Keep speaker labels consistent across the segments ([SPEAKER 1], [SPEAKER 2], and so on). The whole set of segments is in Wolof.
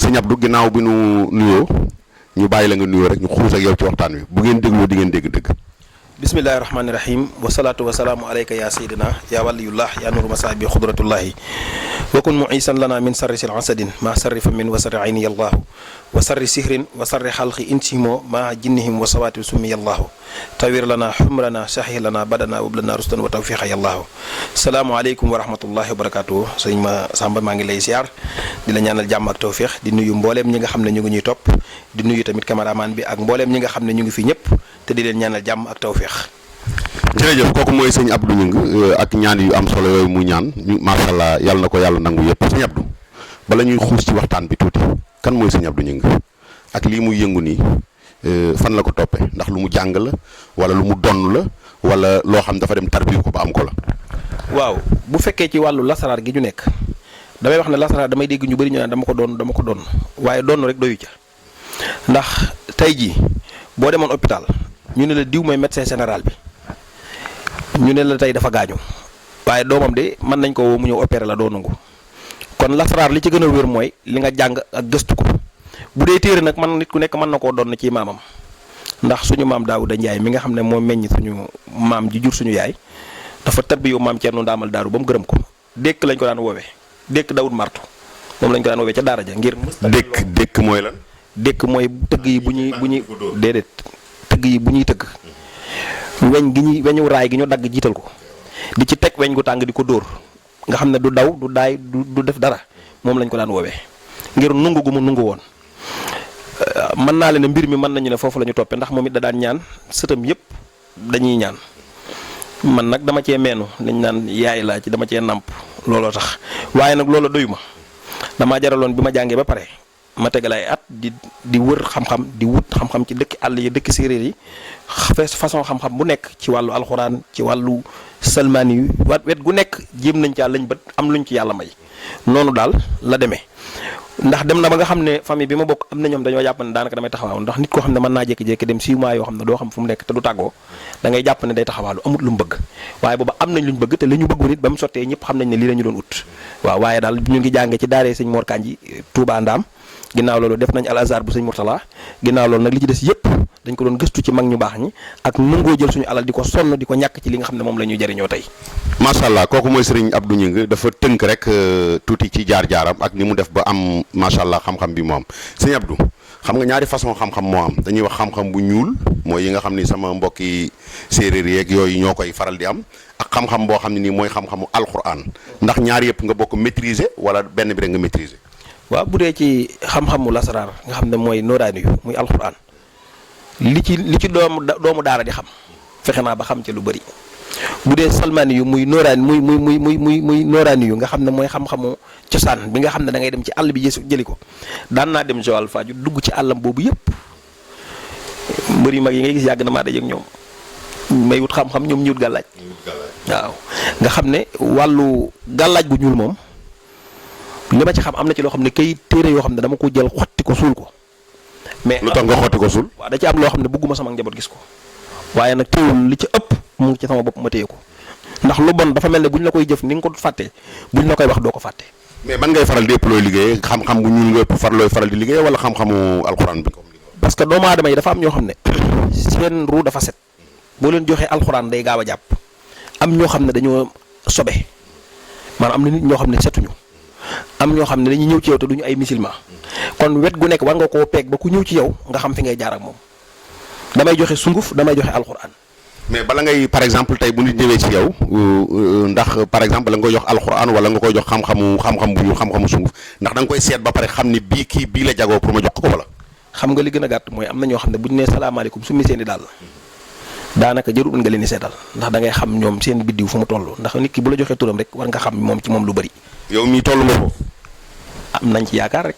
[SPEAKER 1] sëñ Abdou ginnaaw bi nu nuyoo ñu bàyyi la nga nuyoo rek ñu xuus ak yow ci waxtaan wi bu ngeen dégloo di ngeen dégg dëgg.
[SPEAKER 2] bismillahi rahmaani rahim wasalaatu wasalaamu alayka ya sayidina ya waliyullah ya nuru masaabi xudratullahi wa kun muisan lana min sarri sil hasadin ma sarri famin wa sarri ayni yallahu wa sarri sihrin wa sarri xalqi insimo ma jinnihim wa sawaati summi yallahu tawir lana xumrana sahih lana badana wablana rustan wa tawfiqa yallahu salaamu aleykum wa rahmatullahi wa barakatuh sëñ ma Samba maa ngi lay siyaar di la ñaanal jàmm ak tawfiq di nuyu mbooleem ñi nga xam ne ñu ngi ñuy topp di nuyu tamit cameraman bi ak mbooleem ñi nga xam ne ñu ngi fi ñëpp te di leen ñaanal jàmm ak tawfiq.
[SPEAKER 1] jërëjëf kooku mooy sëñ Abdou Gningue ak ñaan yu am solo yooyu mu ñaan ñu macha allah yàlla na ko yàlla nangu yëpp sëñ Abdou bala ñuy xuus ci waxtaan bi tuuti kan mooy sëñ Abdou Gningue ak lii muy yëngu nii fan la ko toppee ndax lu mu jàng la wala lu mu donn la wala loo xam dafa dem tarbiyu ko ba am ko la.
[SPEAKER 2] waaw bu fekkee ci wàllu lasaraar gi ñu nekk damay wax ne lasaraar damay dégg ñu bëri ñu naan dama ko doon waaye doon rek doyu ca ndax tey jii boo demoon hôpital ñu ne la diw mooy médecin général bi ñu ne la tey dafa gaañu waaye doomam de mën nañ ko woo mu ñëw opéré la doo nangu kon lasaraar li ci gën a wér mooy li nga jàng ak gëstu ko bu dee téere nag man nit ku nekk mën na koo doon ci maamam ndax suñu maam Daawuda Njaay mi nga xam ne moo meññ suñu maam ji jur suñu yaay dafa tarbiyu maam Ceerno Ndaamal Daaru ba mu gërëm ko dékk lañ ko daan woowee dékk Dawud Martu moom lañ ko daan woowee ca daara ja ngir
[SPEAKER 1] dékk mooy lan.
[SPEAKER 2] dékk mooy tëgg yi bu ñuy déedéet tëgg yi bu ñuy tëgg weñu raay gi ñu dagg jiital ko di ci teg weñ gu tàng di ko dóor nga xam ne du daw du daay du def dara moom lañ ko daan woowee ngir nungu gu mu nungu woon mën naa leen ne mbir mi mën nañu ne foofu la ñu toppee ndax moom it da daan ñaan sëtam yëpp dañuy ñaan man nag dama cee meenu dañ naan yaay laa ci dama cee nàmp looloo tax waaye nag loola doyu ma damaa jaraloon bi ma jàngee ba pare ma tegal ay at di wër xam-xam di wut xam-xam ci dëkk àll yi dëkk séeréer yi façon xam-xam bu nekk ci wàllu alxuraan ci wàllu salmaani yu wet gu nekk jéem nañ caa lañ bët am luñ ci yàlla may noonu daal la demee ndax dem na ba nga xam ne famille bi ma bokk am na ñoom dañoo jàpp ne daanaka damay taxawaalu ndax nit koo xam ne mën naa jékki-jékki dem 6 mois yoo xam ne doo xam fu mu nekk te du tàggoo da ngay jàpp ne day taxawaalu amut lu mu bëgg waaye booba am nañ luñ bëgg te li ñu bëggu nit ba mu sottee ñëpp xam nañ ne lii la ñu doon ut waaw waaye daal ñu ngi jàngee ci daaree sëñ Mor Kanji Touba Ndaam ginnaaw loolu def nañ al azhar bu sëñ Murtala ginnaaw loolu nag li ci des yëpp dañ ko doon gëstu ci mag ñu baax ñi ak nangoo jël suñu alal di ko sonn di ko ñàkk ci li nga xam ne moom la ñuy jëriñoo tey.
[SPEAKER 1] macha allah kooku mooy sëriñ Abdou Gningue dafa tënk rek tuuti ci jaar-jaaram ak ni mu def ba am macha allah xam-xam bi moo am sëñ Abdou xam nga ñaari façon xam-xam moo am dañuy wax xam-xam bu ñuul mooy yi nga xam ni sama mbokki séeréer yeeg yooyu ñoo koy faral di am ak xam-xam boo xam ne nii mooy xam-xamu alquran ndax ñaar yëpp nga bokk maîtriser wala benn bi rek nga maîtriser.
[SPEAKER 2] waaw bu dee ci xam-xamu lasaraar nga xam ne mooy nooraani yu muy alxuraan li ci doomu daara di xam fexe naa ba xam ci lu bëri bu dee salmaani yu muy nooraani muy nooraani yu nga xam ne mooy xam-xamu cosaan bi nga xam ne da ngay dem ci àll bi jëli ko daan naa dem Joal Fadiouth dugg ci àllam boobu yëpp mbër yu mag yi ngay gis yàgg na maa dajeeg ñoom may wut xam-xam ñoom ñuut gàllaaj waaw nga xam ne wàllu gàllaaj gu ñuul moom li ma ci xam am na ci loo xam ne kay téere yoo xam ne dama ko jël xotti ko suul ko. mais
[SPEAKER 1] lu tax nga xotti ko suul.
[SPEAKER 2] waaw da ci am loo xam ne bëgguma sama njaboot gis ko waaye nag teewul li ci ëpp mu ngi ci sama bopp ma téye ko ndax lu bon dafa mel ne bu ñu la koy jëf ni nga ko fàttee bu ñu la koy wax doo ko fàtte.
[SPEAKER 1] mais ban ngay faral di ëpp looy liggéey xam-xam bu ñuul nga ëpp looy faral di liggéey wala xam-xamu alxuraan bi.
[SPEAKER 2] parce que doomu aadama yi dafa am ñoo xam ne seen ruu dafa set boo leen joxee alxuraan day gaaw a jàpp am ñoo xam ne dañoo sobe maanaam am na nit ñoo xam ne setuñu am ñoo xam ne dañuy ñëw ci yow te duñu ay musulman kon wet gu nekk war nga koo peeg ba ku ñëw ci yow nga xam fi ngay jaar ak moom damay joxe sunguf damay joxe alxuraan.
[SPEAKER 1] mais bala ngay par exemple tey bu nit ñëwee ci yow ndax par exemple bala nga koy jox alxuraan wala nga koy jox xam-xam bu ñu xam-xamu sunguf ndax da nga koy seet ba pare xam ni bii la jagoo pour ma jox ko wala.
[SPEAKER 2] xam nga li gën a gàtt mooy am na ñoo xam ne bu ñu nee salaamaaleykum su mi seen i daal daanaka jarul nga leen di seetal ndax da ngay xam ñoom seen biddiw fu mu toll ndax nit ki bu la joxee turam rek war nga xam moom ci moom lu bëri.
[SPEAKER 1] yow mii toll nga ko.
[SPEAKER 2] am nañ ci yaakaar rek.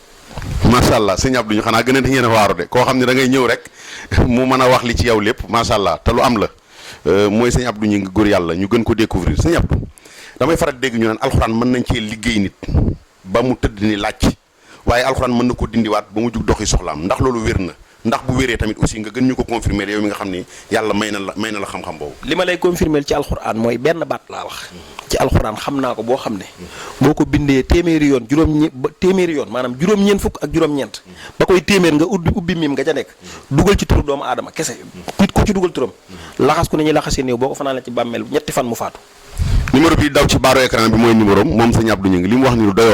[SPEAKER 1] macha allah sëñ Abdou ñu xanaa gën a ngeen a waaru de koo xam ne da ngay ñëw rek mu mën a wax li ci yow lépp macha allah te lu am la mooy sëñ Abdou ñu ngi góor yàlla ñu gën ko découvrir sëñ Abdou damay faral dégg ñu naan alxuraan mën nañ cee liggéey nit ba mu tëdd ni laaj waaye alxuraan mën na ko dindiwaat ba mu jug doxi soxlaam ndax loolu wér na ndax bu wéree tamit aussi nga gën ñu ko confirmer yow mi nga xam ni yàlla may na la xam-xam boobu.
[SPEAKER 2] li ma lay confirmer ci alxuraan mooy benn baat laa wax ci alxuraan xam naa ko boo xam ne boo ko bindee téeméeri yoon téeméeri yoon maanaam juróom-ñeent fukk ak juróom-ñeent ba koy téeméer nga ubbi miim nga ca nekk dugal ci turu doomu aadama kese nit ko ci dugal turam laxas ku ne ñuy laxasee néew boo ko fanaan la ci bàmmeel ñetti fan mu faatu.
[SPEAKER 1] numéro bi daw ci baaro écran bi mooy numéro moom sëñ Abdou Gningue li mu wax ni lu doy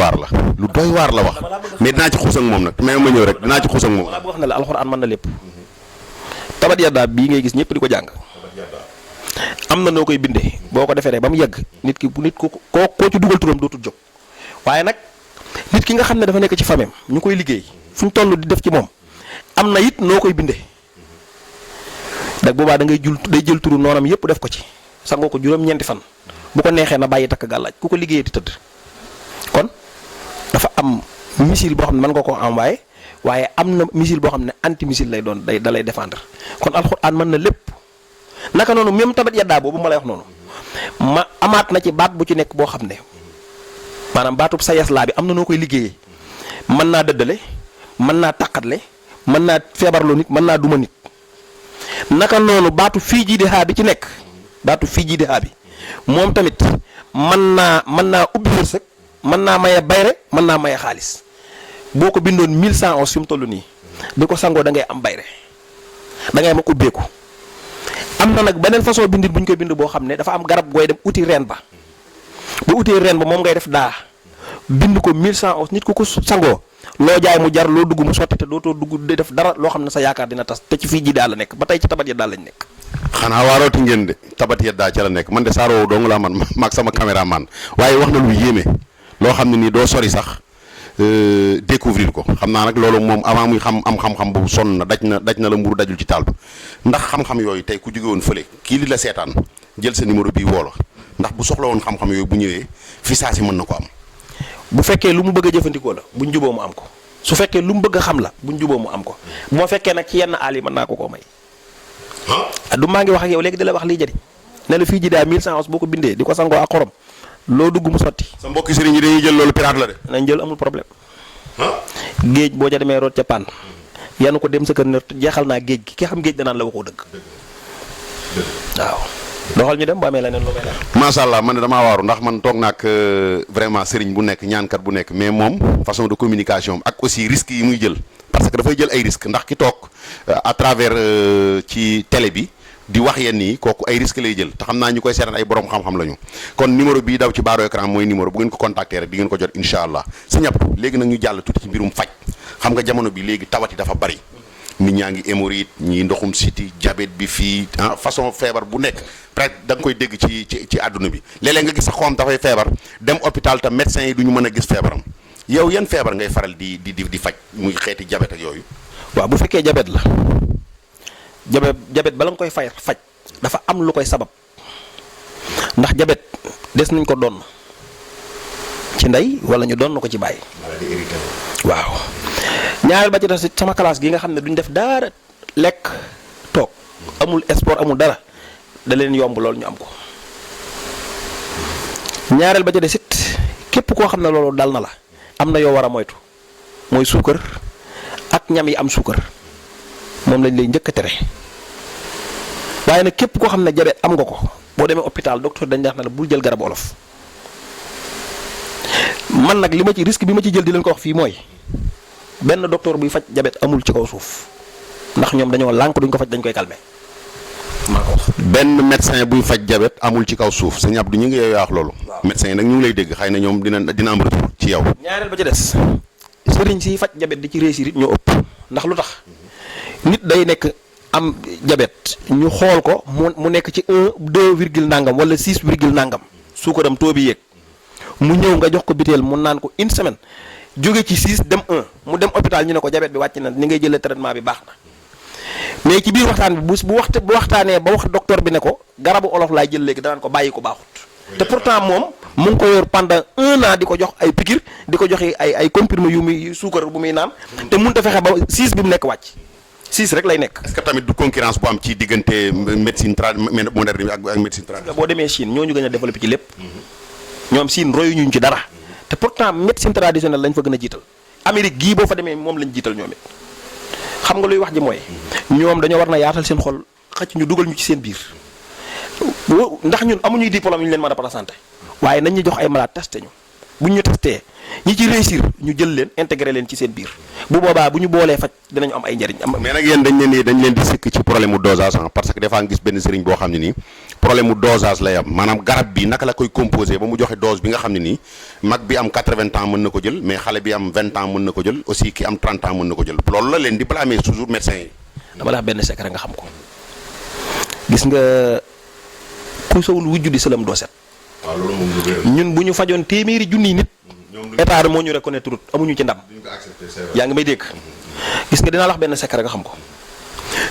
[SPEAKER 1] waar la wax mais dinaa ci xuus ak moom nag mais ma ñëw rek dinaa ci xuus ak moom.
[SPEAKER 2] wala bu wax ne la alxuraan mën na lépp tabat yaddaa bii ngay gis ñëpp di ko jàng am na noo koy bindee boo ko defee rek ba mu yegg nit ko koo ci dugal turam dootul jóg waaye nag nit ki nga xam ne dafa nekk ci famem ñu koy liggéey fu ñu toll di def ci moom am na it noo koy bindee dag boobaa da ngay day jël turu noonam yëpp def ko ci sangoo ko juróom-ñeenti fan bu ko neexee na bàyyi takk gàllaaj ku ko liggéeyee di tëdd kon dafa am missile boo xam ne mën nga koo envoyé waaye am na missile boo xam ne anti missile lay doon da lay défendre kon alxuraan mën na lépp naka noonu même tabat yaddaa boobu ma lay wax noonu ma amaat na ci baat bu ci nekk boo xam ne maanaam baatub sayas laa bi am na noo koy liggéeyee mën naa dëddale mën naa taqatle mën naa feebarloo nit mën naa duma nit naka noonu baatu fii ji di xaa bi ci nekk baatu fii ji di xaa bi moom tamit mën naa ubbi wërsëg mën naa maye bayre mën naa maye xaalis boo ko bindoon 1111 fi mu toll nii bi ko sangoo da ngay am bayre da ngay am ubbeeku am na nag beneen façon bindit bu ñu koy bind boo xam ne dafa am garab gooy dem uti reen ba bu utee reen ba moom ngay def daa bind ko 1111 nit ku ko sangoo loo jaay mu jar loo dugg mu sotti te dootoo dugg di def dara loo xam ne sa yaakaar dina tas te ci fii ji daal la nekk ba tey ci tabat ya daal lañ nekk.
[SPEAKER 1] xanaa waarooti ngeen de tabat yeddaa ca la nekk man de saaroo dong laa man maag sama caméraman waaye wax na lu yéeme loo xam ne nii doo sori sax découvrir ko xam naa nag loolu moom avant muy xam-xam boobu sonn na daj na la mburu dajul ci taal bi ndax xam-xam yooyu tey ku jóge woon fële kii li la seetaan jël sa numéro bii woo la ndax bu soxla woon xam-xam yooyu bu ñëwee fi saa si mën na ko am.
[SPEAKER 2] bu fekkee lu mu bëgg a jëfandikoo la buñ juboo mu am ko su fekkee lu mu bëgg a xam la buñ juboo mu am ko bu ma fekkee nag ci yenn aal yi mën naa ko koo may. du maa ngi wax ak yow léegi di la wax liy jëriñ ne la fii ji daa 1111 boo ko bindee di ko sangoo ak xorom loo dugg mu sotti.
[SPEAKER 1] sa mbokki sëriñ yi dañuy jël loolu pirate la de.
[SPEAKER 2] nañ jël amul problème. géej boo ca demee root ca paan yanu ko dem sa kër ne jeexal naa géej gi ki xam géej danaan la waxoo dëgg. waaw doxal ñu dem bu amee leneen lu may laaj.
[SPEAKER 1] macha allah man de damaa waaru ndax man toog naag vraiment sëriñ bu nekk ñaankat bu nekk mais moom façon de communication ak aussi risques yi muy jël parce que dafay jël ay risques ndax ki toog à travers ci télé bi di wax yenn yi kooku ay risques lay jël te xam naa ñu koy seetaan ay borom xam-xam lañu kon numéro bii daw ci baaro écran mooy numéro bu ngeen ko contacter rek di ngeen ko jot incha allah si ñëpp léegi nag ñu jàll tuuti ci mbirum faj xam nga jamono bi léegi tawat yi dafa bari. nit ñaa ngi hémorroïde ñii ndoxum siti diabète bi fii façon feebar bu nekk presque da nga koy dégg ci àdduna bi léeg-léeg nga gis sax xoom dafay feebar dem hôpital te médecins yi du ñu mën a gis feebaram yow yan feebar ngay faral di faj muy xeeti diabète ak yooyu.
[SPEAKER 2] waaw bu fekkee diabète la diabète bala nga koy faj dafa am lu koy sabab ndax diabète des nañ ko doon ci ndey wala ñu doon na ko ci bàyyi. waaw. ñaareel ba ci des sama classe gi nga xam ne duñ def dara lekk toog amul sport amul dara da leen yomb lool ñu am ko ñaareel ba ci des it képp koo xam ne loolu dal na la am na yoo war a moytu mooy suukar ak ñam yi am suukar moom lañ lay njëkk a tere waaye nag képp koo xam ne diabète am nga ko boo demee hôpital docteur dañ wax ne la bul jël garabu olof man nag li ma ci risque bi ma ci jël di leen ko wax fii mooy. benn docteur buy faj diabète amul ci kaw suuf ndax ñoom dañoo lànk duñ ko faj dañ koy calmer maa ko wax.
[SPEAKER 1] benn médecin buy faj diabète amul ci kaw suuf sëñ Abdou ñu ngi yow wax loolu. médecin yi nag ñu ngi lay dégg xëy na ñoom dina am retour ci yow.
[SPEAKER 2] ñaareel ba ci des sëriñ si faj diabète di ci réussir it ñoo ëpp ndax lu tax nit day nekk am diabète ñu xool ko mu nekk ci 2 virgule nangam wala 6 virgule nangam suukaram taux bi yéeg mu ñëw nga jox ko biteel mu naan ko une semaine. jóge ci 6 dem 1 mu dem hôpital ñu ne ko diabète bi wàcc na ni ngay jëlee traitement bi baax na mais ci biir waxtaan bi bu waxtaanee ba wax docteur bi ne ko garabu olof laay jël léegi danaan ko bàyyi ko baaxut te pourtant moom mu ngi ko yor pendant 1 an di ko jox ay piqûre di ko joxe ay comprimé yu muy suukar bu muy naan te mënut a fexe ba 6 bi mu nekk wàcc 6 rek lay nekk.
[SPEAKER 1] est-ce que tamit du concurrence bu am ci diggante médecine moderne bi ak médecine traditionnelle.
[SPEAKER 2] boo demee Chine ñoo ñu gën a développé ci lépp ñoom Chine royuñu ci dara. te pourtant médecine traditionnelle lañ fa gën a jiital Amérique gii boo fa demee moom lañ jiital ñoom it xam nga luy wax ji mooy. ñoom dañoo war na yaatal seen xol xëcc ñu dugal ñu ci seen biir ndax ñun amuñuy diplôme yu ñu leen mën a présenté waaye nañ ñu jox ay malade testé ñu buñ ñu testé ñi ci réussir ñu jël leen intégré leen ci seen biir bu boobaa bu ñu boolee faj dinañu am ay njëriñ.
[SPEAKER 1] mais nag yéen dañ leen di sikk ci problème mu dosage parce que des fois nga gis benn sëriñ boo xam ne nii problème mu dosage lay am maanaam garab bi naka la koy composé ba mu joxe dose bi nga xam ne nii mag bi am 80 ans mën na ko jël mais xale bi am 20 ans mën na ko jël aussi ki am 30 ans mën na ko jël loolu la leen di blâmer toujours médecin yi.
[SPEAKER 2] dama la wax benn secret nga xam ko gis nga ku sowul wujju di sëlam doo set.
[SPEAKER 1] waaw loolu moom lu wér.
[SPEAKER 2] ñun bu ñu fajoon téeméeri junniy nit. état moo ñu reconnaître amuñu ci ndam. yaa ngi may dégg. gis nga dinaa la wax benn secret nga xam ko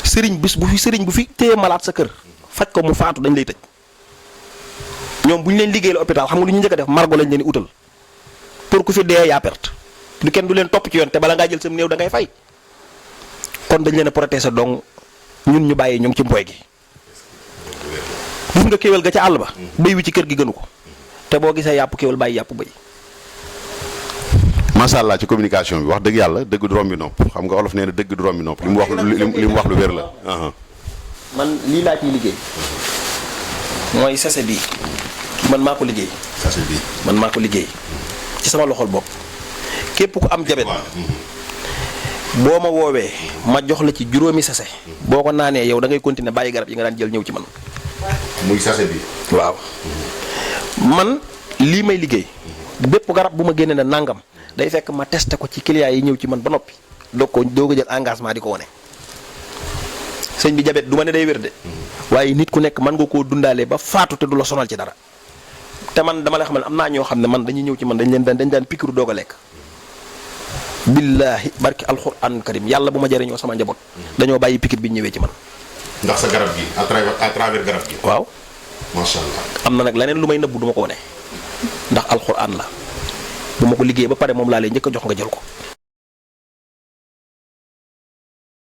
[SPEAKER 2] sëriñ bu fi téye malaat sa kër faj ko mu faatu dañ lay tëj ñoom bu ñu leen liggéeyal hôpital xam nga lu ñu njëkk a def margo lañ leen utal pour ku fi dee yaa perte lu kenn du leen topp ci yoon te bala ngaa jël sam néew da ngay fay kon dañ leen a protéger donc ñun ñu bàyyi ñu ngi ci mboy gi. gis nga kéwél ga ca àll ba bëy wi ci kër gi gënu ko te boo gisee yàpp kéwél bàyyi yàpp bëy.
[SPEAKER 1] macha allah ci communication bi wax dëgg yàlla dëgg du rombi nopp xam nga olof nee na dëgg du rombi nopp li mu wax lu wér la.
[SPEAKER 2] man lii laa ciy liggéey mooy sachet bii man maa ko liggéey.
[SPEAKER 1] sachet bii
[SPEAKER 2] man maa ko liggéey ci sama loxol bopp képp ku am jabet boo ma woowee ma jox la ci juróomi sachet boo ko naanee yow da ngay continuer bàyyi garab yi nga daan jël ñëw ci man.
[SPEAKER 1] muy sachet bi.
[SPEAKER 2] waaw man lii may liggéey bépp garab bu ma génne na nangam day fekk ma testé ko ci clients yi ñëw ci man ba noppi doog a jël engagement di ko wane. sëñ bi jabet du ma ne day wér de waaye nit ku nekk mën nga koo dundaalee ba faatu te du la sonal ci dara te man dama la xamal am naa ñoo xam ne man dañuy ñëw ci man dañ daan pikiru doog a lekk. billaahi barki alxuraan karim yàlla bu ma jëriñoo sama njaboot dañoo bàyyi pikir bi ñu ñëwee ci man.
[SPEAKER 1] ndax sa garab gi à travers garab gi.
[SPEAKER 2] waaw.
[SPEAKER 1] macha allah.
[SPEAKER 2] am na nag leneen lu may nëbbu du ma ko wane ndax alxuraan la bu ma ko liggéey ba pare moom laa lay njëkk a jox nga jël ko.